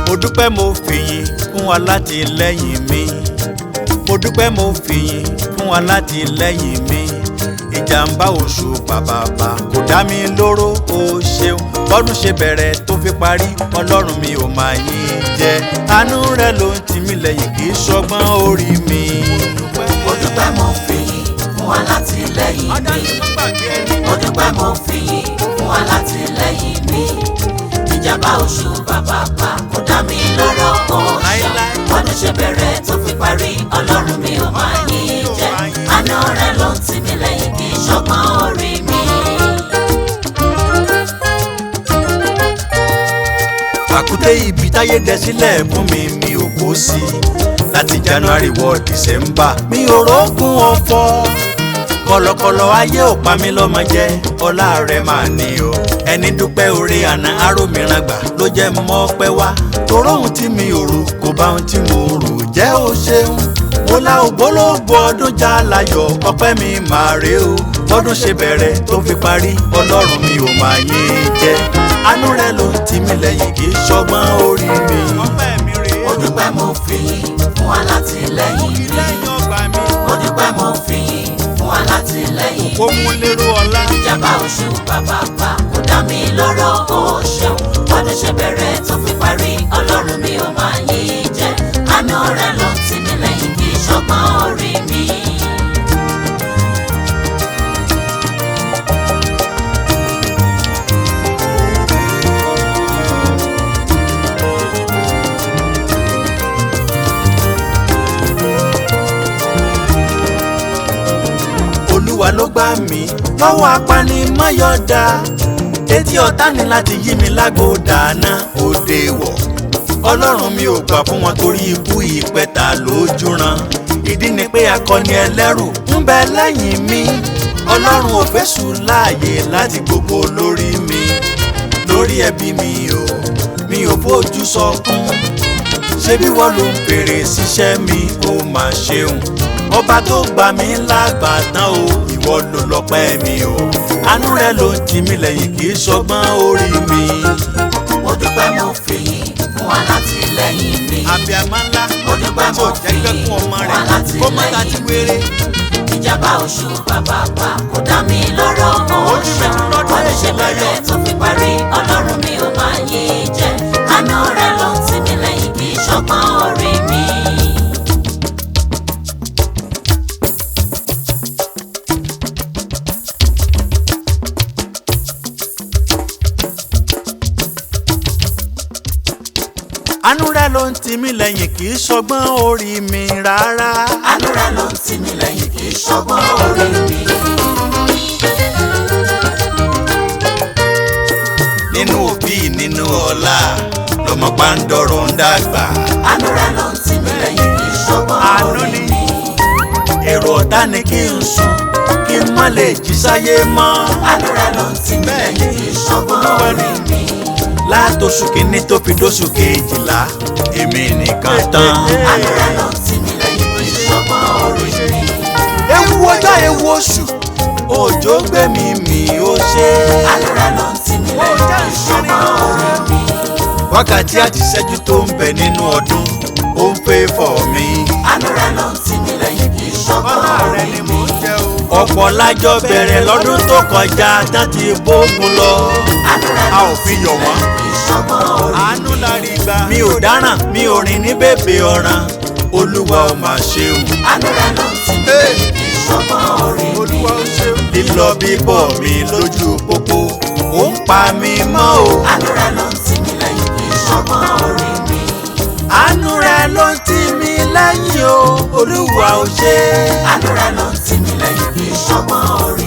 Mo dúpẹ́ mo fìyìn fún alátìlẹ́yìn mi. Mo dúpẹ́ mo fìyìn fún alátìlẹ́yìn mi. Ìjàmbá oṣù bàbàbà kò dá mi lóró, o ṣeun. Bọ́dún ṣe bẹ̀rẹ̀ tó fi parí, Ọlọ́run mi ò máa yín jẹ. Àánú rẹ ló ń tì mí lẹ́yìn, kì í ṣọgbọ́n orí mi. Mo dúpẹ́ mo fìyìn fún alátìlẹ́yìn mi. Mo dúpẹ́ mo fìyìn fún alátìlẹ́yìn mi. Ìjàmbá oṣù bàbàbà kò dá mi lóró, o ṣeun. Bọ́dún ṣe bẹ̀rẹ̀ tó fi parí, Ọlọ́run mi ò máa yín jẹ. Àánú rẹ ló ń tì mí lẹ́yìn, kì í ṣọgbọ́n orí mi. Àkúté ibi táyé dẹ sílẹ̀ fún mi, mi ò kó sí i. Láti January wọ December, mi ò rógùn ọ̀fọ̀. Kọ̀lọ̀kọ̀lọ̀ ayé ò pa mí lọ́mọ jẹ, ọlá rẹ̀ máa ní o. Ẹni dúpẹ́ oore àná arómìíràn gbà ló jẹ́ mọ́ pẹ́ wá. Toró ohun tí mi ò rò kò bá ohun tí mo rò jẹ́, o ṣeun. Mo la ògbólógbò ọdún já láyọ̀, ọpẹ́ mi máa rè o. Bọ́dún ṣe bẹ̀rẹ̀ tó fi parí, Ọlọ́run mi ò máa yín jẹ. Àánú rẹ ló ń tì mí lẹ́yìn, kì í ṣọgbọ́n orí mi. Mo dúpẹ́ mo fìyìn fún alátìlẹ́yìn mi. Mo dúpẹ́ mo fìyìn fún alátìlẹ́yìn mi. Ó mú lérò ọlá. Ìjàmbá oṣù bàbàbà kò dá mi lóró, o ṣeun. Bọ́dún ṣe bẹ̀rẹ̀ tó fi parí, Ọlọ́run mi ò máa yín jẹ. Àánú rẹ ló ń tì mí lẹ́yìn, kì í ṣọgbọ́n orí mi. Olúwa ló gbà mí lọ́wọ́ apanimáyọ̀dá. Etí ọ̀tá ni láti yí mi lágbo dáná òde wọ̀. Ọlọ́run mi ò gbà fún wọn torí ikú ìpẹta lójú ran. Ìdí ni pé akọni ẹlẹ́rù ń bẹ lẹ́yìn mi. Ọlọ́run ò fẹ́sù láàyè láti gbogbo lórí mi. Lórí ẹbí mi o, mi ò fojú sọkún. Ṣebí wọ́n ló ń fèrè síṣẹ́ mi, ó máa ṣeun. Ọba tó gbà mí lágbàtàn o, ìwọ ló lọ́pẹ́ mi o. Àánú rẹ ló ń tì mí lẹ́yìn, kì í ṣọgbọ́n orí mi. Mo dúpẹ́ mo fìyìn fún alátìlẹ́yìn mi. Àbíàmọ́ ńlá Mo dúpẹ́ tí ò mo jẹ́ fìyìn gbẹ́kún ọmọ fún rẹ̀ kó má ta ti alátìlẹ́yìn mi. wéré. Ìjàmbá oṣù bàbàbà kò dá mi lóró, o Ojú mi ṣeun. tún lọ́dún Bọ́dún ṣe èyí láyọ̀. bẹ̀rẹ̀ tó fi parí, Ọlọ́run mi ò máa yín jẹ. Àánú rẹ ló ń tì mí lẹ́yìn, kì í ṣọgbọ́n orí mi. Àánú rẹ ló ń tì mí lẹ́yìn, kì í ṣọgbọ́n orí mi rárá. Àánú rẹ ló ń tì mí lẹ́yìn, kì í ṣọgbọ́n orí mi. Nínú òbí nínú ọlá lọmọ pàǹdọ̀rọ̀ ń dàgbà. Àánú rẹ ló ń tì mí lẹ́yìn, kì í ṣọgbọ́n Àánú orí ni. mi. Èrò ọ̀tá ni kí n sùn kí n má lè jí sáyé mọ́. Àánú rẹ ló ń tì mí lẹ́yìn, kì í ṣọgbọ́n orí mi. Látòṣù kìíní tó fi dóṣù kejìlá, èmi nìkan tán. Àánú rẹ ló ń tì mí lẹ́yìn, kì í ṣọgbọ́n orí mi. Ewu ọjọ́, ewu oṣù, òjò gbé mi mì, ó ṣe. Àánú rẹ ló ń tì mí lẹ́yìn, kì í ṣọgbọ́n orí mi. Wákàtí àti ìṣẹ́jú tó ń bẹ nínú ọdún, ó ń pè fọ̀ mi. Àánú rẹ ló ń tì mí lẹ́yìn, kì í ṣọgbọ́n orí mi. Ọ̀pọ̀ lájọ bẹ̀rẹ̀ lọ́dún tó kọjá tán ti bógun lọ. Àánú rẹ A ló ò ń fi tì mí yọ̀ wọ́n. lẹ́yìn, kì í ṣọgbọ́n orí mi. Àánú la rí gbà. Mi ò dáràn, mi ò rìn ní bèbè ọ̀ràn, Olúwa ò máa ṣeun. Àánú rẹ ló ń tì mí lẹ́yìn, kì í ṣọgbọ́n orí mi. Olúwa ó ṣeun. Lílọ bíbọ̀ mi lójú pópó, ó ń pa mí mọ́ o. Àánú rẹ ló ń tì mí lẹ́yìn, kì í ṣọgbọ́n orí mi. Àánú rẹ ló ń tì mí lẹ́yìn o, Olúwa ó ṣe. Àánú rẹ ló ń tì mí lẹ́yìn, kì í ṣọgbọ́n orí mi.